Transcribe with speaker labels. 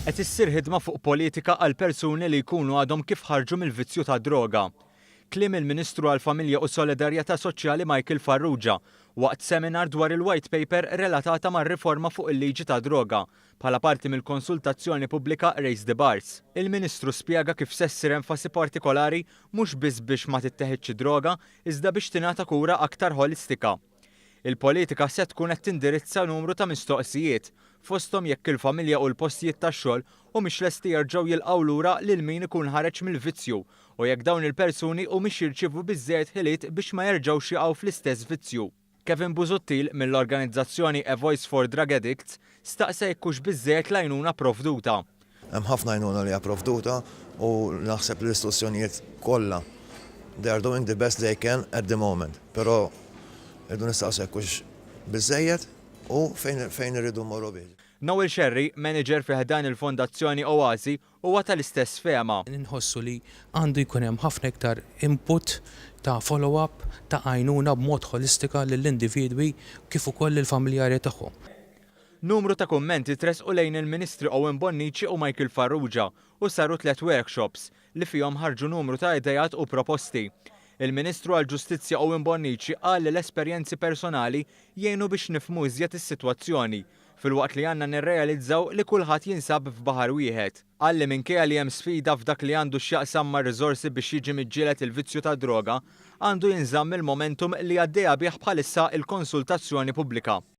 Speaker 1: Qed issir ħidma fuq politika għal persuni li jkunu għadhom kif ħarġu mill-vizzju tad-droga. Kliem il-Ministru għall-Familja u Solidarjetà Soċjali Michael Farrugia waqt seminar dwar il-White Paper relatata mar-riforma fuq il-liġi tad-droga bħala parti mill-konsultazzjoni pubblika Raise the Bars. Il-Ministru spjega kif se ssir enfasi partikolari mhux biss biex ma titteħidx id-droga iżda biex tingħata kura aktar ħolistika. Il-politika se tkun qed tindirizza numru ta' mistoqsijiet, fosthom jekk il-familja u l-postijiet tax-xogħol humiex lesti jerġgħu jilqgħu lura lil min ikun ħareġ mill-vizzju u jekk dawn il-persuni humiex jirċievu biżżejjed ħiliet biex ma jerġgħux jaqgħu fl-istess vizzju. Kevin Busuttil mill-organizzazzjoni A Voice for Drug Addicts staqsa jekk hux biżżejjed l-għajnuna pprovduta.
Speaker 2: Hemm ħafna għajnuna li hija provduta u naħseb li l-istituzzjonijiet kollha they are doing the best they can at the moment, però rridu nistaqsu jekk hux biżżejjed u fejn fejn irridu mmorru bih.
Speaker 1: Noel Scerri, manager fi ħdan il-Fondazzjoni Oasi, huwa tal-istess fehma.
Speaker 3: Inħossu li għandu jkun hemm ħafna iktar input ta' follow-up ta' għajnuna b'mod ħolistika lill-individwi kif ukoll lill-familjari tagħhom.
Speaker 1: Numru ta' kummenti tressqu lejn il-Ministri Owen Bonnici u Michael Farrugia u saru tliet workshops li fihom ħarġu numru ta' ideat u proposti. Il-Ministru għall-Ġustizzja Owen Bonnici qal li l-esperjenzi personali jgħinu biex nifhmu iżjed is-sitwazzjoni, filwaqt li għandna nirrealizzaw li kulħadd jinsab f'baħar wieħed. Qal li minkejja li hemm sfida f'dak li għandu x'jaqsam mar-riżorsi biex jiġi miġġieled il-vizzju tad-droga, għandu jinżamm il-momentum li għaddejja bih bħalissa il-konsultazzjoni pubblika.